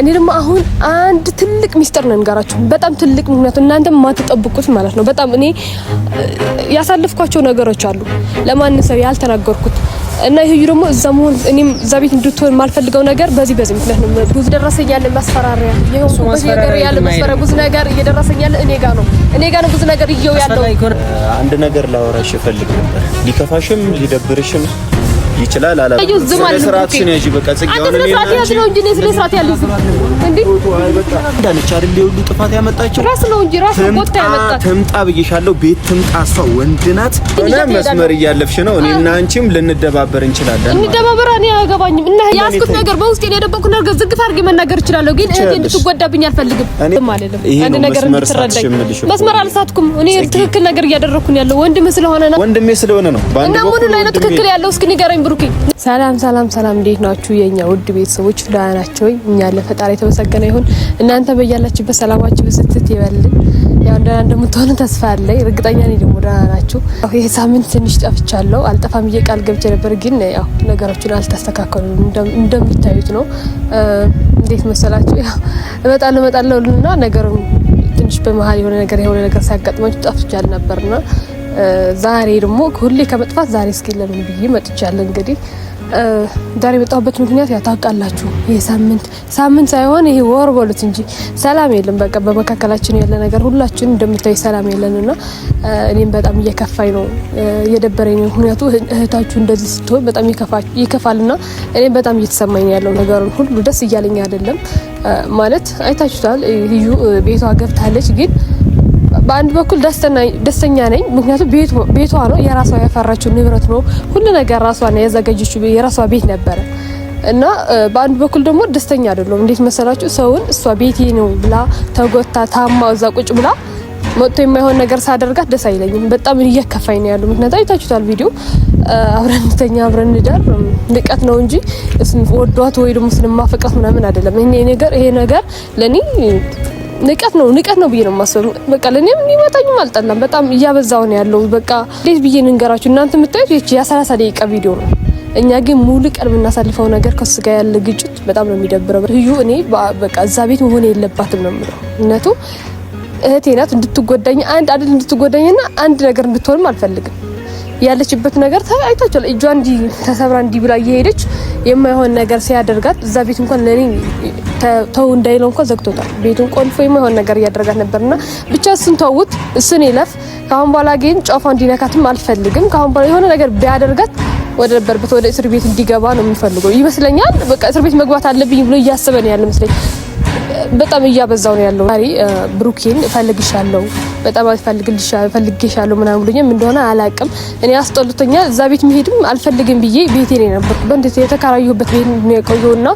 እኔ ደግሞ አሁን አንድ ትልቅ ሚስጥር ነው እንጋራችሁ። በጣም ትልቅ ምክንያቱ እናንተ የማትጠብቁት ማለት ነው። በጣም እኔ ያሳለፍኳቸው ነገሮች አሉ ለማንም ሰው ያልተናገርኩት እና ይሄ ደግሞ እዛ መሆን እኔም እዛ ቤት እንድትሆን የማልፈልገው ነገር በዚህ በዚህ ምክንያት ነው። ብዙ ደረሰኝ ያለ ማስፈራሪያ የሆንኩበት ነገር ያለ ማስፈራሪያ ብዙ ነገር እየደረሰኝ ያለ እኔ ጋር ነው። እኔ ጋር ነው ብዙ ነገር እየው ያለው። አንድ ነገር ላወራሽ እፈልግ ነበር። ሊከፋሽም ሊደብርሽም ይችላል። አላ ስነ ስርዓትሽን ያዢ። በቃ ጽጌ አሁን እኔ ስነ ስርዓት ነው እንጂ እኔ ስነ ስርዓት ያለኝ እንዴ እንዳለች አይደል? የሁሉ ጥፋት ያመጣችው ራስ ነው እንጂ ራስ ነው ቦታ ያመጣት። ትምጣ ብዬሻለሁ። ቤት ትምጣ። እሷ ወንድ ናት። ሆነ መስመር እያለፍሽ ነው። እኔና አንቺም ልንደባበር እንችላለን። እንደባበር እኔ አያገባኝም። እና ያዝኩት ነገር በውስጤ የደበቅኩት ነገር ዝግፍ አድርጌ መናገር እችላለሁ፣ ግን እህቴ እንድትጎዳብኝ አልፈልግም። አይደለም አንድ ነገር እንድትረዳኝ። መስመር አልሳትኩም። እኔ ትክክል ነገር እያደረኩ ነው ያለው ወንድም ስለሆነ ነው። ወንድሜ ስለሆነ ነው። እና ምኑ ላይ ነው ትክክል ያለው? እስኪ ንገረኝ ብሩኬ። ሰላም ሰላም ሰላም፣ እንዴት ናችሁ የኛ ውድ ቤተሰቦች? ደህና ናቸው? እኛ ለፈጣሪ የተመሰገነ ይሁን። እናንተ በያላችሁበት ሰላማችሁ ብዝትት ይበልልን። ያው ደህና እንደምትሆኑ ተስፋ አለኝ። እርግጠኛ ነኝ ደግሞ ደህና ናችሁ። ይሄ ሳምንት ትንሽ ጠፍቻለሁ። አልጠፋም ብዬ ቃል ገብቼ ነበር፣ ግን ያው ነገሮችን አልተስተካከሉም እንደምታዩት ነው። እንዴት መሰላችሁ? ያው እመጣለሁ እመጣለሁ እና ነገሩ ትንሽ በመሀል የሆነ ነገር የሆነ ነገር ሲያጋጥማችሁ ጠፍቻለሁ ነበርና ዛሬ ደግሞ ሁሌ ከመጥፋት ዛሬ እስኪ ለምን ብዬ መጥቻለሁ። እንግዲህ ዛሬ የመጣሁበት ምክንያት ያው ታውቃላችሁ፣ ይሄ ሳምንት ሳምንት ሳይሆን ይሄ ወር በሉት እንጂ ሰላም የለም። በቃ በመካከላችን ያለ ነገር ሁላችን እንደምታይ ሰላም የለንና እኔም በጣም እየከፋኝ ነው፣ እየደበረኝ ነው። ምክንያቱ እህታችሁ እንደዚህ ስትሆን በጣም ይከፋልና እኔም በጣም እየተሰማኝ ነው ያለው ነገሩን ሁሉ ደስ እያለኝ አይደለም። ማለት አይታችሁታል፣ ልዩ ቤቷ ገብታለች ግን በአንድ በኩል ደስተኛ ነኝ፣ ምክንያቱም ቤቷ ነው፣ የራሷ ያፈራችው ንብረት ነው፣ ሁሉ ነገር ራሷ ነው ያዘጋጀችው፣ የራሷ ቤት ነበረ እና በአንድ በኩል ደግሞ ደስተኛ አይደለም። እንዴት መሰላችሁ? ሰውን እሷ ቤቴ ነው ብላ ተጎታ ታማ እዛ ቁጭ ብላ መጥቶ የማይሆን ነገር ሳደርጋት ደስ አይለኝም። በጣም እየከፋኝ ነው ያለው። ምክንያቱም አይታችሁታል ቪዲዮ አብረን እንተኛ አብረን እንዳር ንቀት ነው እንጂ ወዷት ወይ ደግሞ ስለማፈቅራት ምናምን አይደለም። ይሄ ነገር ለኔ ንቀት ነው ንቀት ነው ብዬ ነው የማስበው። በቃ ለኔም ሊመጣኝም አልጠላም። በጣም እያበዛው ነው ያለው። በቃ እንዴት ብዬ እንንገራችሁ? እናንተ የምታዩት ይቺ የ30 ደቂቃ ቪዲዮ ነው። እኛ ግን ሙሉ ቀን የምናሳልፈው ነገር ከሱ ጋር ያለ ግጭት በጣም ነው የሚደብረው። ልዩ እኔ በቃ እዛ ቤት መሆን የለባትም ነው የምለው። እነቱ እህቴ ናት። እንድትጎዳኝ አንድ አይደል እንድትጎዳኝና አንድ ነገር እንድትሆንም አልፈልግም። ያለችበት ነገር አይታችኋል። እጇ እንዲህ ተሰብራ እንዲህ ብላ እየሄደች የማይሆን ነገር ሲያደርጋት እዛ ቤት እንኳን ለኔ ተው እንዳይለው እንኳን ዘግቶታል። ቤቱን ቆልፎ የማይሆን ነገር እያደረጋት ነበርና ብቻ እሱን ተውት፣ እሱን ይለፍ። ከአሁን በኋላ ግን ጫፏ እንዲነካትም አልፈልግም። ከአሁን በኋላ የሆነ ነገር ቢያደርጋት ወደ ነበርበት ወደ እስር ቤት እንዲገባ ነው የሚፈልገው ይመስለኛል። በቃ እስር ቤት መግባት አለብኝ ብሎ እያሰበ ነው ያለ መስለኝ። በጣም እያበዛው ነው ያለው። ዛሬ ብሩኬን እፈልግሻለሁ፣ በጣም እፈልግሻለሁ ምናምን ብሎኛል። ምን እንደሆነ አላቅም። እኔ አስጠልቶኛል። እዛ ቤት መሄድም አልፈልግም ብዬ ቤቴ ነው የነበርኩት። በእንዴት የተከራየሁበት ቤት ነው የቆየውና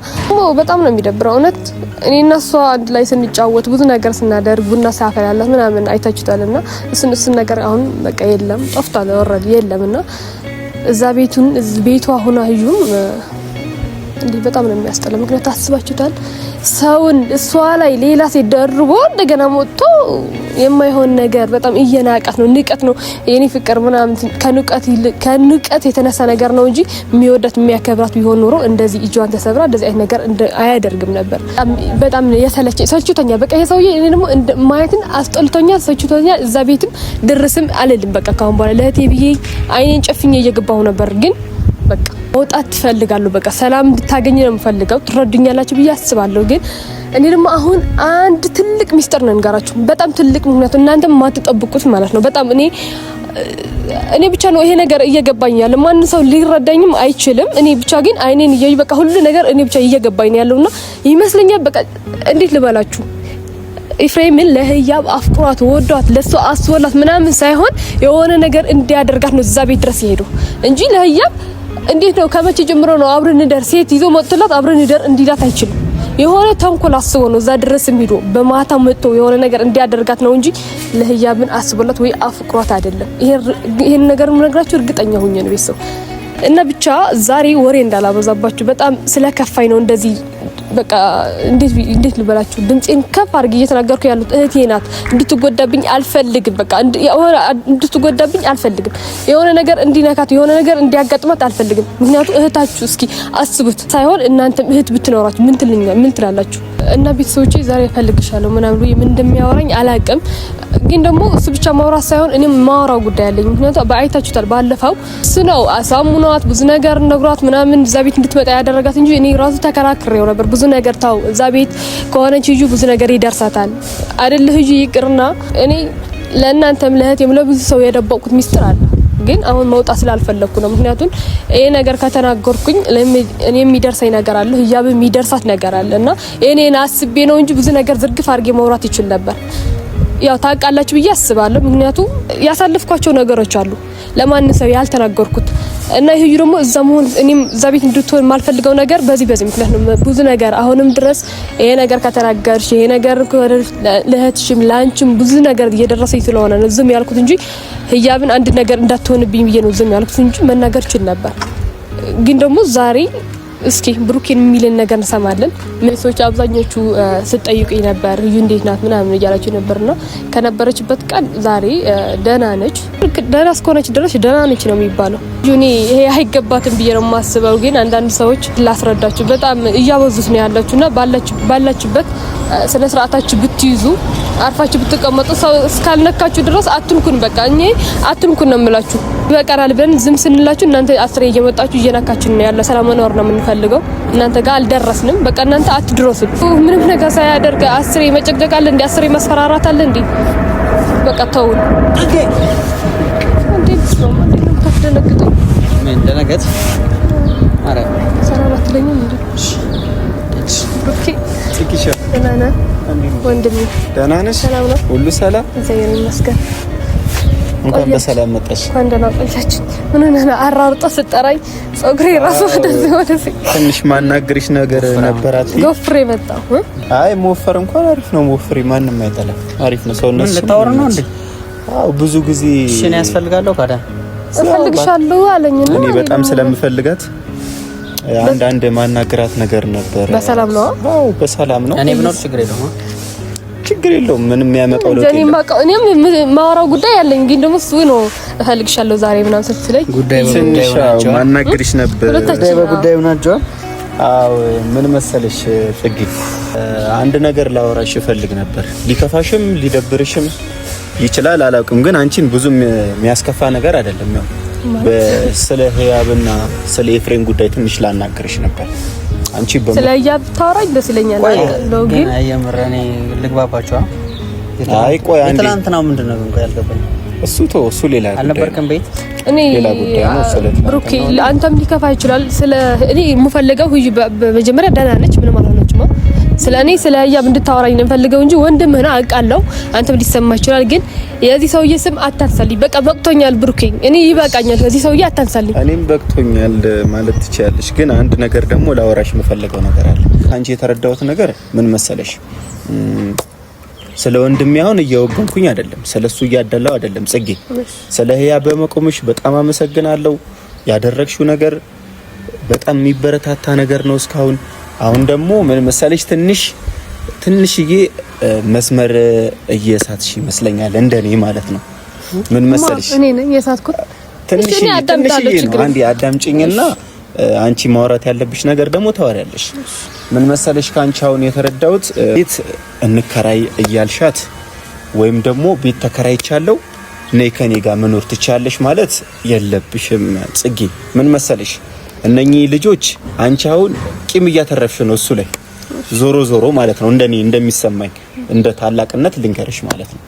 በጣም ነው የሚደብረው እውነት። እኔ እና እሷ አንድ ላይ ስንጫወት ብዙ ነገር ስናደርግ ቡና ሳፈላላት ምናምን አይታችሁታልና እሱን እሱን ነገር አሁን በቃ የለም፣ ጠፍቷል፣ already የለም። እና እዛ ቤቱን ቤቷ ሆና ህዩም እንዲህ በጣም ነው የሚያስጠላው። ምክንያቱ አስባችሁታል ሰውን እሷ ላይ ሌላ ሴት ደርቦ እንደገና ወጥቶ የማይሆን ነገር በጣም እየናቃት ነው። ንቀት ነው የኔ ፍቅር ምናምን ከንቀት የተነሳ ነገር ነው እንጂ የሚወዳት የሚያከብራት ቢሆን ኖሮ እንደዚህ እጇን ተሰብራ እንደዚህ አይነት ነገር አያደርግም ነበር። በጣም የሰለቸኝ ሰልችቶኛል። በቃ ይሄ ሰውዬ እኔ ደግሞ ማየትን አስጠልቶኛል፣ ሰልችቶኛል። እዛ ቤትም ድርስም አልልም። በቃ ካሁን በኋላ ለእህቴ ብዬ አይኔን ጨፍኜ እየገባሁ ነበር ግን በቃ መውጣት ትፈልጋለሁ። በቃ ሰላም እንድታገኝ ነው የምፈልገው። ትረዱኛላችሁ ብዬ አስባለሁ። ግን እኔ ደግሞ አሁን አንድ ትልቅ ሚስጥር ነው እንጋራችሁ። በጣም ትልቅ ምክንያቱ እናንተ የማትጠብቁት ማለት ነው። በጣም እኔ ብቻ ነው ይሄ ነገር እየገባኝ ያለ፣ ማንም ሰው ሊረዳኝም አይችልም። እኔ ብቻ ግን አይኔን እያዩ በቃ ሁሉ ነገር እኔ ብቻ እየገባኝ ነው ያለውና ይመስለኛል። በቃ እንዴት ልበላችሁ ኤፍሬምን ለህያብ አፍቅሯት ወዷት ለሷ አስወላት ምናምን ሳይሆን የሆነ ነገር እንዲያደርጋት ነው እዛ ቤት ድረስ የሄደው እንጂ ለህያብ እንዴት ነው ከመቼ ጀምሮ ነው አብረን እንደር ሴት ይዞ መጥቶላት አብረን እንደር እንዲላት አይችልም። የሆነ ተንኮል አስቦ ነው እዛ ድረስ ሄዶ በማታ መጥቶ የሆነ ነገር እንዲያደርጋት ነው እንጂ ለህያብን አስቦላት ወይ አፍቅሯት አይደለም። ይሄን ነገር የምነግራችሁ እርግጠኛ ሆኜ ነው ቤተሰብ እና ብቻ ዛሬ ወሬ እንዳላበዛባችሁ በጣም ስለከፋኝ ነው እንደዚህ በቃ እንዴት ልበላችሁ፣ ድምጼን ከፍ አድርጌ እየተናገርኩ ያሉት እህቴ ናት። እንድትጎዳብኝ አልፈልግም። በቃ እንድትጎዳብኝ አልፈልግም። የሆነ ነገር እንዲነካት፣ የሆነ ነገር እንዲያጋጥማት አልፈልግም። ምክንያቱም እህታችሁ እስኪ አስቡት ሳይሆን እናንተም እህት ብትኖራችሁ ምን ትልኛ ምን ትላላችሁ? እና ቤተሰቦቼ ዛሬ እፈልግሻለሁ ምናምን ብሎ ምን እንደሚያወራኝ አላቅም። ግን ደግሞ እሱ ብቻ ማውራት ሳይሆን እኔም ማወራው ጉዳይ አለኝ። ምክንያቱም በአይታችሁታል፣ ባለፈው እሱ ነው አሳምኗት ብዙ ነገር ነግሯት ምናምን እዛ ቤት እንድትመጣ ያደረጋት እንጂ እኔ ራሱ ተከራክሬው ነበር። ብዙ ነገር ታው እዛ ቤት ከሆነች እዩ ብዙ ነገር ይደርሳታል አይደል? እዩ ይቅርና እኔ ለእናንተም ለእህቴም ለብዙ ሰው የደበቅኩት ሚስጥር አለ ግን አሁን መውጣት ስላልፈለግኩ ነው። ምክንያቱም ይሄ ነገር ከተናገርኩኝ እኔ የሚደርሰኝ ነገር አለ፣ ህያብ የሚደርሳት ነገር አለ እና እኔን አስቤ ነው እንጂ ብዙ ነገር ዝርግፍ አድርጌ መውራት ይችል ነበር። ያው ታውቃላችሁ ብዬ አስባለሁ። ምክንያቱም ያሳለፍኳቸው ነገሮች አሉ ለማን ሰው ያልተናገርኩት እና ይሄ ደግሞ እዛ መሆን እኔም እዛ ቤት እንድትሆን የማልፈልገው ነገር በዚህ በዚህ ምክንያት ነው። ብዙ ነገር አሁንም ድረስ ይሄ ነገር ከተናገርሽ ይሄ ነገር ለእህትሽም ለአንቺም ብዙ ነገር እየደረሰኝ ስለሆነ ነው ዝም ያልኩት እንጂ ህያብን አንድ ነገር እንዳትሆንብኝ ብዬ ነው ዝም ያልኩት እንጂ መናገር ችል ነበር። ግን ደግሞ ዛሬ እስኪ ብሩኬን የሚልን ነገር እንሰማለን። ምን ሰዎች አብዛኞቹ ስጠይቁኝ ነበር እዩ እንዴት ናት ምናምን እያላችሁ ነበርና ከነበረችበት ቀን ዛሬ ደህና ነች። ደህና እስከሆነች ድረስ ደህና ነች ነው የሚባለው። እኔ ይሄ አይገባትም ብዬ ነው የማስበው። ግን አንዳንድ ሰዎች ላስረዳችሁ በጣም እያበዙት ነው ያላችሁና ባላችሁበት ስነ ስርዓታችሁ ብትይዙ አርፋችሁ ብትቀመጡ ሰው እስካልነካችሁ ድረስ አትንኩን። በቃ እኔ አትንኩን ነው የምላችሁ። ይበቃናል ብለን ዝም ስንላችሁ እናንተ አስሬ እየመጣችሁ እየነካችሁ ነው ያለ። ሰላም መኖር ነው የምንፈልገው። እናንተ ጋር አልደረስንም። በቃ እናንተ አትድረሱን። ምንም ነገር ሳያደርግ አስሬ መጨቅጨቅ አለ እንዴ? አስሬ መስፈራራት አለ እንዴ? በቃ ተውን እንዴ! ብስማ እንዴ ነው ታስደነግጠኝ? ምን ደነገጥ? አረ ሰላም አትለኝም እንዴ? Okay ደህና ነህ ወንድሜ? ደህና ነሽ? ሰላም ነው? ሁሉ ሰላም፣ እግዚአብሔር ይመስገን። እንኳን በሰላም መጣሽ። እንኳን ደህና ቆያችሁ። ምን ሆነህ ነው አራርጦ ስጠራኝ ፀጉሬ ራሱ ወደዚህ ወደዚህ። ትንሽ ማናግርሽ ነገር ነበራት። ጎፍሬ መጣሁ። አይ መወፈር እንኳን አሪፍ ነው። ወፍሬ ማንም አይጠላም። አሪፍ ነው። ሰውነት ምን ልታወር ነው እንዴ? አዎ ብዙ ጊዜ እሺ፣ እኔ ያስፈልጋለሁ ካዳ እፈልግሻለሁ አለኝና እኔ በጣም ስለምፈልጋት አንዳንድ ማናገራት ነገር ነበር። በሰላም ነው? አዎ በሰላም ነው። እኔ ብኖር ችግር የለውም። ችግር የለውም። ምንም የሚያመጣው ለውጥ የለም። እኔም የማወራው ጉዳይ አለኝ፣ ግን ደግሞ እሱ ነው እፈልግሻለሁ ዛሬ ምናምን ስትለኝ ጉዳይ ትንሽ ማናገርሽ ነበር። ጉዳይ በጉዳዩ ናቸው። አዎ ምን መሰለሽ ጽጌ፣ አንድ ነገር ላወራሽ እፈልግ ነበር። ሊከፋሽም ሊደብርሽም ይችላል አላውቅም፣ ግን አንቺን ብዙም የሚያስከፋ ነገር አይደለም። ያው ስለ ህያብና ስለ ኤፍሬም ጉዳይ ትንሽ ላናገርሽ ነበር። አንቺ ስለ ህያብ ታወራኝ ደስ ይለኛል። ግን የምር እኔ ልግባባቸው። አይ ቆይ አንዴ፣ ትናንትናው ምንድን ነው ግን ቆይ አልገባኝም። እሱ ተው፣ እሱ ሌላ አልነበርክም ቤት? እኔ ሌላ ጉዳይ ነው። ስለ ብሩኬ አንተም ሊከፋ ይችላል። ስለ እኔ የምፈልገው በመጀመሪያ ደህና ነች፣ ምንም አልሆነችም። ስለ እኔ ስለ ህያብ እንድታወራኝ ነው የምፈልገው እንጂ ወንድምህን አውቃለሁ፣ አንተም ሊሰማ ይችላል። ግን የዚህ ሰውዬ ስም አታንሳልኝ። በቃ በቅቶኛል ብሩኬ፣ እኔ ይበቃኛል። ከዚህ ሰውዬ አታንሳልኝ። እኔም በቅቶኛል ማለት ትችያለሽ። ግን አንድ ነገር ደግሞ ላወራሽ የምፈልገው ነገር አለ። አንቺ የተረዳሁት ነገር ምን መሰለሽ? ስለ ወንድሜ አሁን እየወገንኩኝ አይደለም፣ ስለ እሱ እያደላው አይደለም። ጽጌ ስለ ህያብ በመቆምሽ በጣም አመሰግናለሁ። ያደረግሽው ነገር በጣም የሚበረታታ ነገር ነው እስካሁን። አሁን ደግሞ ምን መሰለሽ ትንሽ ትንሽዬ መስመር እየሳትሽ ይመስለኛል፣ እንደኔ ማለት ነው። ምን መሰለሽ እኔ ነኝ የሳትኩት። ትንሽዬ ነው። አንዴ አዳምጪኝና አንቺ ማውራት ያለብሽ ነገር ደግሞ ታወሪያለሽ። ምን መሰለሽ ከአንቺ አሁን የተረዳሁት ቤት እንከራይ እያልሻት ወይም ደግሞ ቤት ተከራይቻለሁ ነይ ከኔ ጋር መኖር ትቻለሽ ማለት የለብሽም ጽጌ። ምን መሰለሽ እነኚህ ልጆች አንቺ አሁን ቂም እያተረፍሽ ነው እሱ ላይ ዞሮ ዞሮ ማለት ነው። እንደኔ እንደሚሰማኝ እንደ ታላቅነት ልንገርሽ ማለት ነው።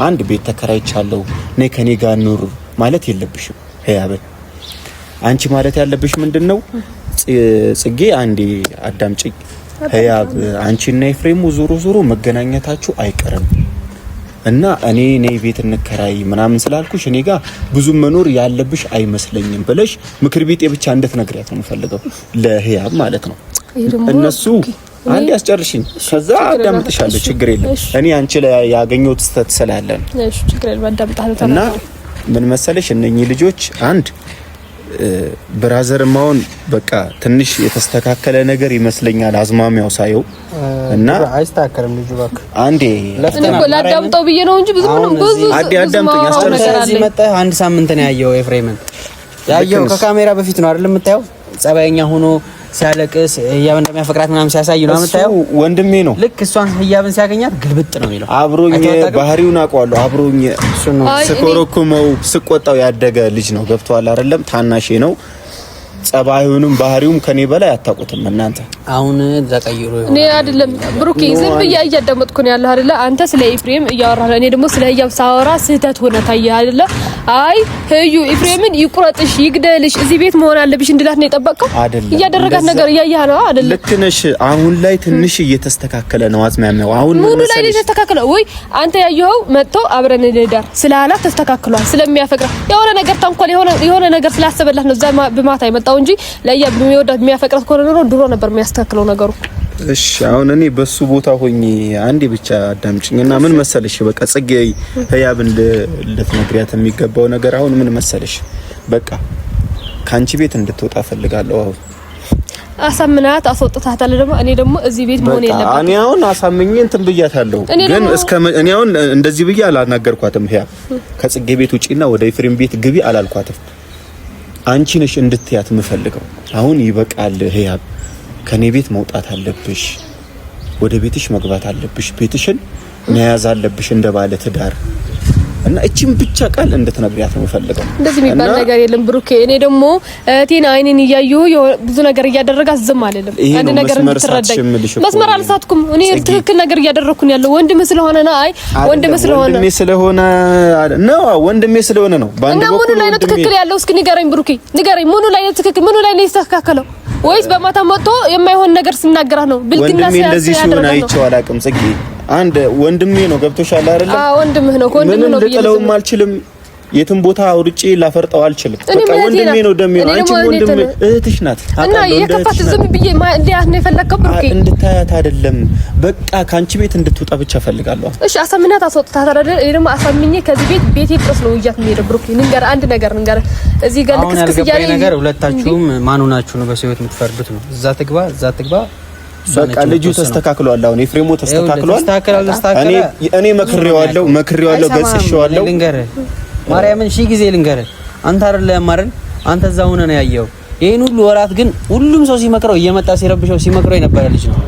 አንድ ቤት ተከራይቻለሁ ነይ ከኔ ጋር ኑር ማለት የለብሽም ህያብን። አንቺ ማለት ያለብሽ ምንድነው ጽጌ፣ አንዴ አዳምጪኝ ህያብ፣ አንቺና ኤፍሬሙ ዞሮ ዞሮ መገናኘታችሁ አይቀርም እና እኔ ነይ ቤት እንከራይ ምናምን ስላልኩሽ እኔ ጋር ብዙ መኖር ያለብሽ አይመስለኝም ብለሽ ምክር ቤቴ ብቻ እንድትነግሪያት ነው የምፈልገው ለህያብ ማለት ነው። እነሱ አንድ ያስጨርሽኝ፣ ከዛ አዳምጥሻለሁ። ችግር የለም። እኔ አንቺ ላይ ያገኘሁት ስህተት ስላለ ነው። እሺ፣ ችግር የለም፣ አዳምጥሃለሁ። እና ምን መሰለሽ እነኚህ ልጆች አንድ Brother ማውን በቃ ትንሽ የተስተካከለ ነገር ይመስለኛል አዝማሚያው ሳየው እና አይስተካከልም ልጁ እባክህ አንዴ ላዳምጠው ብዬ ነው እንጂ ብዙ ምንም ብዙ አዳምጠኝ አስጨርሰህ እዚህ መጣህ አንድ ሳምንት ነው ያየው ኤፍሬምን ያየው ከካሜራ በፊት ነው አይደል የምታየው ጸባይኛ ሆኖ ሲያለቅስ ህያብን እንደሚያፈቅራት ምናምን ሲያሳይ ነው የምታየው። ወንድሜ ነው። ልክ እሷን ህያብን ሲያገኛት ግልብጥ ነው የሚለው። አብሮኝ ባህሪውን አውቀዋለሁ። አብሮኝ ስኮረኩመው ስቆጣው ያደገ ልጅ ነው። ገብቶሃል አይደለም? ታናሼ ነው። ጸባዩንም ባህሪውም ከኔ በላይ አታውቁትም እናንተ። አሁን ተቀይሮ ይሆናል። እኔ አይደለም ብሩኬ፣ ዝም ብዬ እያዳመጥኩ ነው ያለህ አይደለ? አንተ ስለ ኤፍሬም እያወራህ እኔ ደግሞ ስለ ህያብ ሳወራ ስህተት ሆነ ታየህ አይደለ? አይ ህዩ ኤፍሬምን ይቁረጥሽ፣ ይግደልሽ፣ እዚህ ቤት መሆን አለብሽ እንድላት ነው የጠበቀው። እያደረጋት ነገር እያየህ ነው አይደለ? ልክ ነሽ። አሁን ላይ ትንሽ እየተስተካከለ ነው አዝማሚያው። አሁን ምኑ ላይ ነው የተስተካከለው? ወይ አንተ ያየኸው መጥቶ አብረን እንደዳር ስላላት ተስተካክሏል። ስለሚያፈቅራ የሆነ ነገር ተንኮል፣ የሆነ ነገር ስላሰበላት ነው እዛ በማታ የመጣው እንጂ ለያ የሚወዳት የሚያፈቅራት ከሆነ ኖሮ ድሮ ነበር የሚያስተካክለው ነገሩ። እሺ አሁን እኔ በሱ ቦታ ሆኜ አንዴ ብቻ አዳምጪኝ እና ምን መሰለሽ፣ በቃ ጽጌ ህያብን ልትነግሪያት የሚገባው ነገር አሁን ምን መሰለሽ፣ በቃ ከአንቺ ቤት እንድትወጣ ፈልጋለሁ። አሁን አሳምናት አስወጥታታለሁ። ደግሞ እኔ ደግሞ እዚህ ቤት መሆን የለበትም። እኔ አሁን አሳምኜ እንትን ብያታለሁ፣ ግን እስከ እኔ አሁን እንደዚህ ብዬ አላናገርኳትም። ህያብ ከጽጌ ቤት ውጪና ወደ ኤፍሬም ቤት ግቢ አላልኳትም። አንቺ ነሽ እንድትያት የምፈልገው። አሁን ይበቃል ህያብ፣ ከኔ ቤት መውጣት አለብሽ፣ ወደ ቤትሽ መግባት አለብሽ፣ ቤትሽን መያዝ አለብሽ እንደ ባለ ትዳር እና እቺን ብቻ ቃል እንድትነግሪያት ነው የምፈልገው። እንደዚህ የሚባል ነገር የለም ብሩኬ። እኔ ደግሞ እህቴን አይኔን እያየሁ ብዙ ነገር እያደረጋት ዝም አልልም። አንድ ነገር እንድትረዳኝ መስመር አልሳትኩም። እኔ ትክክል ነገር እያደረኩ ነው ያለው። ወንድም ስለሆነ ነው። አይ ወንድም ስለሆነ ወንድሜ ስለሆነ ነው። ወንድሜ ስለሆነ ነው። እና ምኑ ላይ ነው ትክክል ያለው? እስኪ ንገረኝ ብሩኬ፣ ንገረኝ። ምኑ ላይ ነው ትክክል? ምኑ ላይ ነው የተስተካከለው? ወይስ በማታ መጥቶ የማይሆን ነገር ስናገራት ነው? ብልግና ወንድሜ እንደዚህ ሲሆን አይቼው አላውቅም ጽጌ። አንድ ወንድሜ ነው። ገብቶሻል አይደለም? አዎ ወንድምህ ነው። ወንድምህ ነው። ልጥለውም አልችልም። የትም ቦታ አውርጬ ላፈርጠው አልችልም። በቃ ወንድሜ ነው፣ ደሜ ነው። አንቺም ወንድሜ እህትሽ ናት። እና የከፋት ዝም ብዬ እንዲያት ነው የፈለከው ብሩኬ? እንድታያት አይደለም፣ በቃ ከአንቺ ቤት እንድትወጣ ብቻ ፈልጋለሁ። እሺ አሳምናት፣ አስወጥታት አይደል? እኔ ደግሞ አሳምኜ ከዚህ ቤት ቤቴ ድረስ ነው ይዣት የምሄደው። ብሩኬ ንገር፣ አንድ ነገር ንገር። እዚህ ጋር ልክስክስ እያለኝ ነገር ሁለታችሁም ማን ሆናችሁ ነው በሰው ህይወት የምትፈርዱት ነው? እዛ ትግባ፣ እዛ ትግባ። በቃ ልጁ ተስተካክሏል። አሁን ኤፍሬሙ ተስተካክሏል። እኔ መክሬዋለሁ፣ መክሬዋለሁ፣ ገጽሼዋለሁ። ልንገርህ ማርያምን ሺህ ጊዜ ልንገርህ፣ አንተ አይደለህም አይደል? አንተ እዛ ሆነህ ነው ያየኸው። ይሄን ሁሉ ወራት ግን ሁሉም ሰው ሲመክረው እየመጣ ሲረብሸው ሲመክረው የነበረ ልጅ ነው።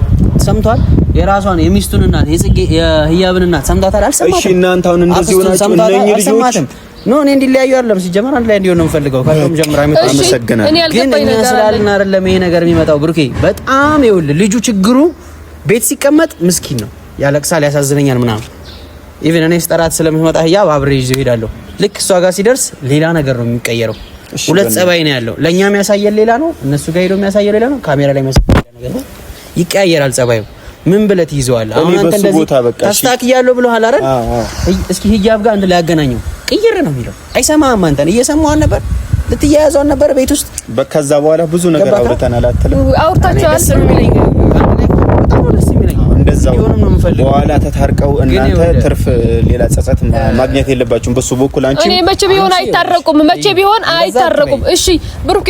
ሰምቷል። የራሷን የሚስቱን እናት የጽጌ የህያብን እናት ሰምቷታል። አልሰማትም? እሺ እናንተ አሁን እንደዚህ ሆናችሁ እነኚህ ልጆች No እኔ እንዲለያዩ አይደለም ሲጀመር አንድ ላይ እንዲሆን ነው የምፈልገው። ከቶም ጀምራ አመሰግናለሁ። ግን እኛ ስላልን አይደለም ይሄ ነገር የሚመጣው ብሩኬ። በጣም ይኸውልህ ልጁ ችግሩ ቤት ሲቀመጥ ምስኪን ነው፣ ያለቅሳል፣ ያሳዝነኛል ምናምን። Even እኔ ስጠራት ስለምትመጣ ህያብ አብሬ ይዤው እሄዳለሁ። ልክ እሷ ጋር ሲደርስ ሌላ ነገር ነው የሚቀየረው። ሁለት ጸባይ ነው ያለው። ለእኛ የሚያሳየን ሌላ ነው፣ እነሱ ጋር ሄዶ የሚያሳየን ሌላ ነው፣ ካሜራ ላይ የሚያሳየን ሌላ ነገር ነው። ይቀያየራል ጸባዩ። ምን ብለህ ትይዘዋለህ? አሁን አንተ እንደዚህ ተስታክያለሁ ብለሃል አይደል? እስኪ ህያብ ጋር አንድ ላይ ያገናኘው ቅይር ነው የሚለው። አይሰማህም። አንተን እየሰማሁ ነበር፣ ልትያያዘው ነበር ቤት ውስጥ። ከዛ በኋላ ብዙ ነገር አውርተናል አትልም? አውርታችኋል። ደስ የሚለኝ በጣም ነው ደስ የሚለኝ። እንደዛው በኋላ ተታርቀው እናንተ ትርፍ ሌላ ጸጸት ማግኘት የለባችሁም በሱ በኩል። አንቺ እኔ መቼ ቢሆን አይታረቁም፣ መቼ ቢሆን አይታረቁም። እሺ ብሩኬ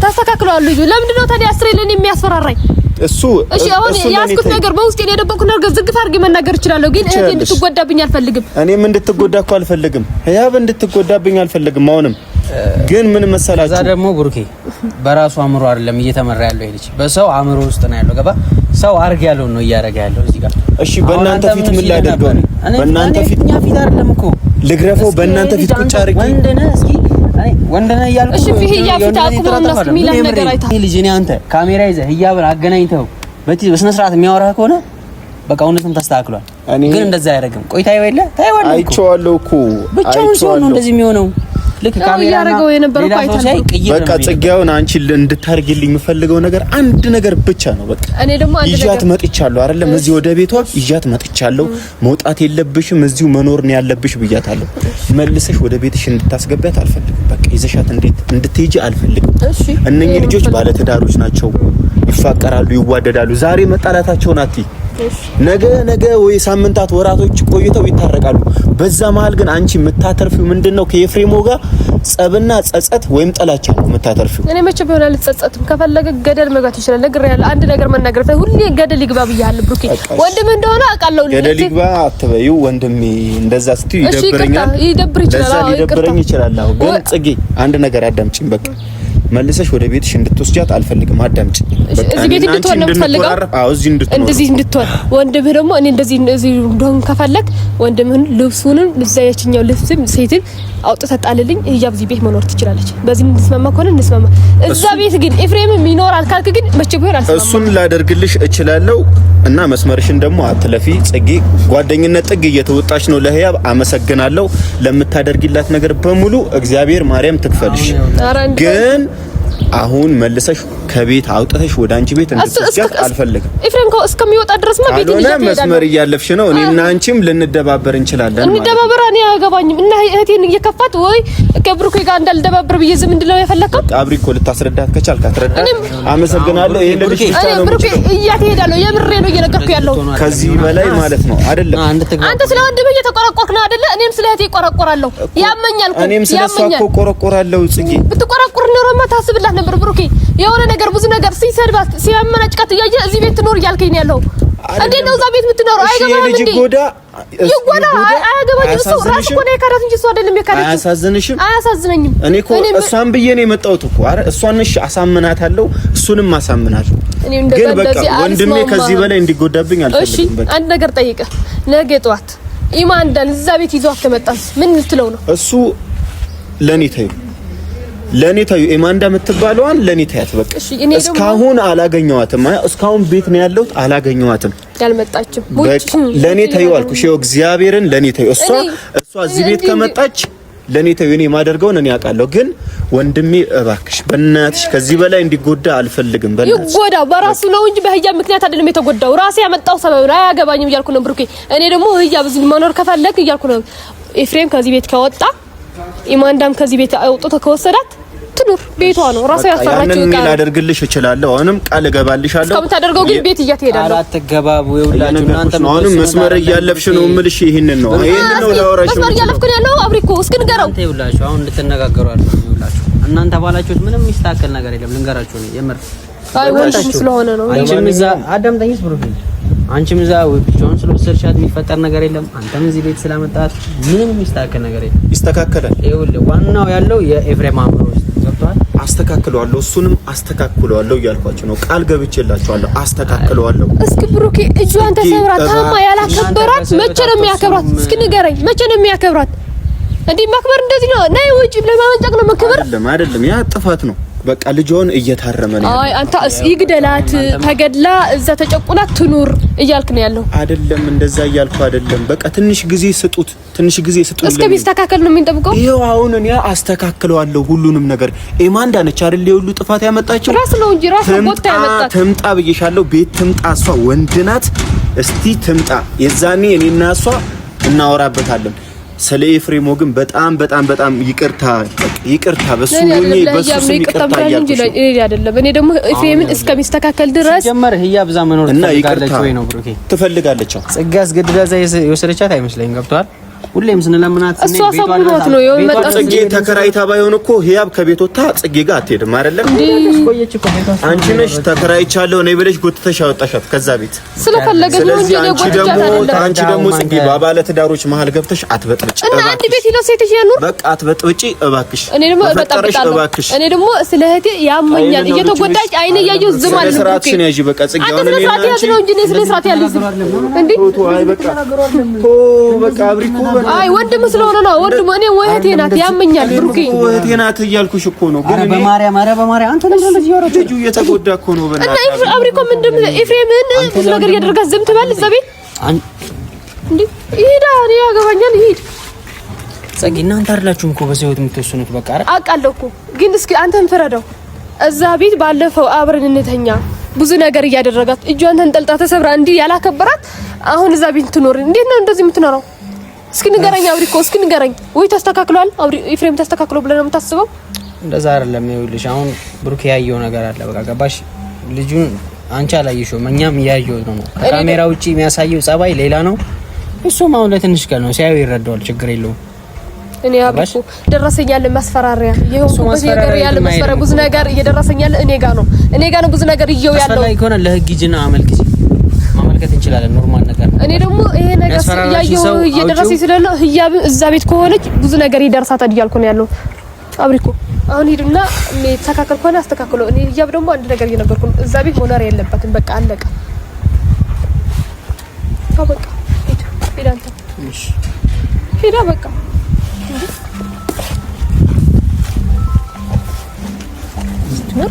ተስተካክለዋል ልጁ። ለምንድን ነው ታዲያ አስሬ ለኔ የሚያስፈራራኝ? እሱ እሺ አሁን ያዝኩት ነገር በውስጤ የደበቅኩት ነገር ዝግፍ አድርጌ መናገር እችላለሁ፣ ግን እህቴ እንድትጎዳብኝ አልፈልግም። እኔም እንድትጎዳ እኮ አልፈልግም። ህያብ እንድትጎዳብኝ አልፈልግም። አሁንም ግን ምን መሰላችሁ፣ እዛ ደግሞ ብሩኬ በራሱ አእምሮ አይደለም እየተመራ ያለው ይሄ ልጅ በሰው አእምሮ ውስጥ ነው ያለው። ገባ? ሰው አርግ ያለውን ነው እያደረገ ያለው እዚህ ጋር። እሺ በእናንተ ፊት ምን ላደርገው ነው? በእናንተ ፊት እኛ ፊት አይደለም እኮ ልግረፈው? በእናንተ ፊት ቁጭ አድርጌ ወንድ ነህ እስኪ ወንድ ነህ እያልኩ እሺ ህያብ ፊት አቁመውና እስኪ የሚላት ነገር አይተሃል። ልጅ እኔ አንተ ካሜራ ይዘህ ህያብን አገናኝተው በስነ ስርዓት የሚያወራህ ከሆነ በቃ እውነትም ተስተካክሏል። ግን እንደዛ አያደርግም። ቆይ ታየው የለ ታየዋለህ እኮ አይቼዋለሁ እኮ ብቻውን ሲሆን ነው እንደዚህ የሚሆነው። ልክ ካሜራ እያደረገው የነበረው እኮ አይተሃል። በቃ ጽጌውን አንቺ እንድታርጊልኝ የምፈልገው ነገር አንድ ነገር ብቻ ነው። በቃ እኔ ደግሞ አንድ ነገር ይዣት መጥቻለሁ አይደለም፣ እዚህ ወደ ቤቷ ይዣት መጥቻለሁ። መውጣት የለብሽም እዚሁ መኖር ነው ያለብሽ ብያታለሁ። መልሰሽ ወደ ቤትሽ እንድታስገቢያት አልፈልግም። በቃ ይዘሻት እንድትሄጂ አልፈልግም። እነኚህ ልጆች ባለትዳሮች ናቸው፣ ይፋቀራሉ፣ ይዋደዳሉ። ዛሬ መጣላታቸውን አትይ። ነገ ነገ ወይ ሳምንታት ወራቶች ቆይተው ይታረቃሉ። በዛ መሀል ግን አንቺ የምታተርፊው ምንድነው? ከኤፍሬሞ ጋር ጸብና ጸጸት ወይም ጥላቻ ነው የምታተርፊው። እኔ መቼ ቢሆን አልጸጸትም። ከፈለገ ገደል መግባት ይችላል። ነግሬሃለሁ። አንድ ነገር መናገር ሁሌ ገደል ይግባ ብያለሁ። ብሩኬ ወንድም እንደሆነ አውቃለሁ። ገደል ይግባ አትበይው ወንድሜ። እንደዛ ስትዩ ይደብረኛል። ይደብር ይችላል። አዎ ይደብረኝ ይችላል። አዎ ግን ጽጌ አንድ ነገር አዳምጪኝ በቃ መልሰሽ ወደ ቤትሽ እንድትወስጃት አልፈልግም። አዳምጪኝ። እዚህ ቤት እንድትሆን ነው የምትፈልገው? አዎ እዚህ እንድትሆን እንደዚህ እንድትሆን። ወንድምህ ደግሞ እኔ እንደዚህ እዚህ እንደሆን ከፈለግ ወንድምህን ልብሱንም እዛ ያችኛው ልብስም ሴትን አውጥተህ ጣልልኝ። ህያብ እዚህ ቤት መኖር ትችላለች። በዚህ እንስማማ ከሆነ እንስማማ። እዛ ቤት ግን ኤፍሬምም ይኖራል ካልክ ግን መቼ ቢሆን አልስማማም። እሱን ላደርግልሽ እችላለሁ እና መስመርሽን ደግሞ አትለፊ ጽጌ። ጓደኝነት ጥግ እየተወጣች ነው። ለህያብ አመሰግናለሁ ለምታደርጊላት ነገር በሙሉ እግዚአብሔር ማርያም ትክፈልሽ። ግን አሁን መልሰሽ ከቤት አውጥተሽ ወደ አንቺ ቤት እንድትወስጃት አልፈልግም። ኤፍሬም እስከሚወጣ ድረስ ማ ቤት ይዣት መስመር እያለፍሽ ነው። እኔና አንቺም ልንደባበር እንችላለን። እንደባበር እኔ አያገባኝም። እና እህቴን እየከፋት ወይ ከብሩኬ ጋር እንዳልደባበር ብዬ ዝም እንድለው የፈለከው አብሪ እኮ ልታስረዳት ከቻልክ አትረዳት። አመሰግናለሁ። ይሄን ልጅ ብቻ ነው ብሩኬ እያት እሄዳለሁ። የምሬ ነው እየነገርኩህ ያለው ከዚህ በላይ ማለት ነው አይደለም። አንተ ስለ ወንድምህ እየተቆረቆርክ ነው አይደለ? እኔም ስለ እህቴ እቆረቆራለሁ። ያመኛል እኮ እኔም ስለ እሷ እኮ እቆረቆራለሁ። ጽጌ ብትቆረቆር ኖሮማ ታስብላት ነበር ብሩኬ። የሆነ ነገር ብዙ ነገር ሲሰድባት ሲያመናጭቃት እያየ እዚህ ቤት ትኖር እያልከኝ ነው ያለው። እንዴት ነው እዛ ቤት የምትኖረው? አይገባህም እንዴ? ይጎዳ አያገባኝም። እሱ ራሱ እኮ ነው የካዳት እንጂ እሱ አይደለም የካዳችው። አያሳዝንሽም? አያሳዝነኝም። እኔ እኮ እሷን ብዬ ነው የመጣሁት እኮ። አረ እሷን እሺ አሳምናታለሁ፣ እሱንም አሳምናለሁ። ግን በቃ ወንድሜ ከዚህ በላይ እንዲጎዳብኝ አልፈልግም። እሺ አንድ ነገር ጠይቀህ ነገ ጠዋት ኢማንዳን እዛ ቤት ይዟት ከመጣስ ምን ልትለው ነው? እሱ ለኔ ተይው ለኔ ታዩ ኤማንዳ የምትባለዋን ለኔ ታያት። በቃ እስካሁን አላገኘኋትም። እስካሁን ቤት ነው ያለሁት፣ አላገኘኋትም። ያልመጣችም በቃ ለኔ ታዩ አልኩሽ። ይኸው እግዚአብሔርን ለኔ ታዩ። እሷ እዚህ ቤት ከመጣች ለኔ ታዩ። እኔ የማደርገውን እኔ አውቃለሁ። ግን ወንድሜ እባክሽ፣ በእናትሽ ከዚህ በላይ እንዲጎዳ አልፈልግም። በእናትሽ ይጎዳ በራሱ ነው እንጂ በህያ ምክንያት አይደለም የተጎዳው። ራሴ ያመጣው ሰበብ ነው። አያገባኝም እያልኩ ነው ብሩኬ። እኔ ደግሞ ህያ ብዙ መኖር ከፈለክ እያልኩ ነው። ኤፍሬም ከዚህ ቤት ከወጣ ኢማንዳም ከዚህ ቤት አውጥቶ ከወሰዳት ትኑር፣ ቤቷ ነው። ራሷ ያፈራችው ዕቃ ላደርግልሽ እችላለሁ። አሁንም ቃል እገባልሻለሁ። እስከምታደርገው ግን ቤት እያት እሄዳለሁ። አትገባቡ። ይኸውላችሁ እናንተ አሁንም መስመር እያለፍሽ ነው የምልሽ። ይሄንን ነው ይሄንን ነው ላወራሽ መስመር እያለፍኩ ነው ያለው። አብሪኮ እስኪ ንገረው። እናንተ ይኸውላችሁ አሁን እንድትነጋገሩ አይደለም። ይኸውላችሁ እናንተ ባላችሁት ምንም የሚስተካከል ነገር የለም። ልንገራችሁ ነው የምር። አይ ወንድም ስለሆነ ነው። አንቺም እዛ አዳምጠኝስ ብሩክ፣ አንቺም እዛ ብቻውን ስለወሰድሻት የሚፈጠር ነገር የለም። አንተም እዚህ ቤት ስላመጣት ምንም የሚስተካከል ነገር የለም። ይስተካከላል። ይኸውልህ ዋናው ያለው የኤፍሬም አእምሮ ውስጥ ገብቶሃል። አስተካክለዋለሁ፣ እሱንም አስተካክለዋለሁ እያልኳቸው ነው። ቃል ገብቼላቸዋለሁ። አስተካክለዋለሁ። እስኪ ብሩኬ እጇን ተሰብራ ታማ ያላከበራት መቼ ነው የሚያከብራት? እስኪ ንገረኝ፣ መቼ ነው የሚያከብራት? እንዲህ ማክበር እንደዚህ ነው? ነይ ውጪ ለማመንጨቅ ነው መከበር? አይደለም፣ አይደለም፣ ያ ጥፋት ነው። በቃ ልጇን እየታረመ ነው። አይ አንተ ይግደላት፣ ተገድላ እዛ ተጨቁና ትኑር እያልክ ነው ያለው። አይደለም፣ እንደዛ እያልኩ አይደለም። በቃ ትንሽ ጊዜ ስጡት፣ ትንሽ ጊዜ ስጡት። እስከሚስተካከል ነው የምንጠብቀው። ይኸው አሁን እኔ አስተካክለዋለሁ ሁሉንም ነገር። ኤማንዳ ነች አይደል የሁሉ ጥፋት ያመጣችው? ራስ ነው እንጂ ራስ ነው ቦታ ያመጣት። ትምጣ ብዬሻለሁ። ቤት ትምጣ። እሷ ወንድ ናት። እስቲ ትምጣ። የዛኔ እኔና እሷ እናወራበታለን። ስለ ኤፍሬሞ ግን በጣም በጣም በጣም ይቅርታ ይቅርታ፣ በሱ ሆኜ በሱ ስም ይቅርታ እያልኩሽ እኔ አይደለም። እኔ ደግሞ ኤፍሬምን እስከሚስተካከል ድረስ ጀመር ህያብ እዛ መኖር ትፈልጋለች ወይ ነው ብሩኬ? ትፈልጋለች። ጽጌ አስገድዳ እዛ የወሰደቻት አይመስለኝም። ገብቶሃል? ሁሌም ስንለምናት እሷ ሰብሮት ነው የመጣው። ጽጌ ተከራይታ ባይሆን እኮ ህያብ ከቤት ወጥታ ጽጌ ጋር አትሄድም። አይደለም አንቺ ነሽ ተከራይቻለሁ እኔ ብለሽ ጎትተሽ ያወጣሻት ከዛ ቤት ስለፈለገች ነው እንጂ እኔ ጎትቻት አይደለም። አንቺ ደግሞ ጽጌ ባባለ ትዳሮች መሀል ገብተሽ አትበጥብጭ። እና አንድ ቤት ይለው ሴትሽ ያኑር በቃ አትበጥብጪ እባክሽ። እኔ ደግሞ እበጣብጣለሁ። እኔ ደግሞ ስለ እህቴ ያመኛል፣ እየተጎዳች አይኔ እያየሁ ዝም አልልም። ስርዓትሽን ያዢ በቃ ጽጌ። አሁን እኔ ስርዓት ያዝ ነው እንጂ እኔ ስለ ስርዓት ያልይዝም እንዴ። አይ በቃ ቶ በቃ አብሪኮ አይ ወንድም ስለሆነ ነው። ወንድም እኔ እህቴ ናት ያመኛል። ብሩኬ እህቴ ናት እያልኩሽ እኮ ነው። ግን በማርያም ኧረ በማርያም አንተ ለምን እንደዚህ ያወራህ? ልጁ እየተጎዳ እኮ ነው። በእናትህ እና አብሪኮ ምንድን ኤፍሬምን ብዙ ነገር እያደረጋት ዝም ትበል እዛ ቤት እንዴ? ይሄዳ እኔ ያገባኛል። ይሄድ ጽጌ፣ እናንተ አይደላችሁም እኮ በሰው ህይወት የምትወስኑት። በቃ ኧረ አውቃለሁ እኮ ግን እስኪ አንተን ፍረደው። እዛ ቤት ባለፈው አብረን እንተኛ ብዙ ነገር እያደረጋት እጇን ተንጠልጣ ተሰብራ እንዲህ ያላከበራት አሁን እዛ ቤት ትኖር እንዴት ነው እንደዚህ የምትኖረው? እስኪ ንገረኝ አብሪኮ፣ እስኪ ንገረኝ። ወይ ተስተካክሏል አብሪ ኤፍሬም ተስተካክሎ ብለህ ነው የምታስበው? እንደዛ አይደለም። ይኸውልሽ አሁን ብሩክ ያየው ነገር አለ። በቃ ገባሽ? ልጁን አንቺ አላየሽውም፣ እኛም እያየው ነው። ከካሜራ ውጪ የሚያሳየው ጸባይ ሌላ ነው። እሱም አሁን ለትንሽ ቀን ነው ሲያዩ ይረዳዋል። ችግር የለውም። እኔ አብርሽ ደረሰኝ ያለ ማስፈራሪያ የሆንኩበት ነገር ያለ ማስፈራሪያ ብዙ ነገር እየደረሰኝ ያለ እኔ ጋር ነው። እኔ ጋር ነው ብዙ ነገር እየው ያለው። አስፈላጊ ከሆነ ለህግ ሂጂና አመልክቺ፣ ማመልከት እንችላለን። Normal ነገር ነው። እኔ ደግሞ ይሄ ነገር እያየሁ እየደረሰኝ ስለሆነ ህያብ እዛ ቤት ከሆነች ብዙ ነገር ይደርሳታል እያልኩ ነው ያለው። አብሪኮ አሁን ሂድና የሚተካከል ከሆነ አስተካክሎ። እኔ ህያብ ደግሞ አንድ ነገር እየነገርኩ ነው። እዛ ቤት መኖር የለበትም። በቃ አለቀ። አዎ በቃ ሂድ፣ ሂድ አንተ ሂዳ በቃ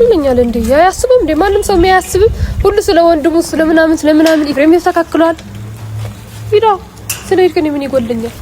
ይለኛል እንዴ? አያስብም እንዴ? ማንም ሰው የሚያስብም ሁሉ ስለ ወንድሙ ስለምናምን ስለምናምን ኢፍሬም ያስተካክሏል። ሂዳ ስለ ሂድ ከኔ ምን ይጎልኛል?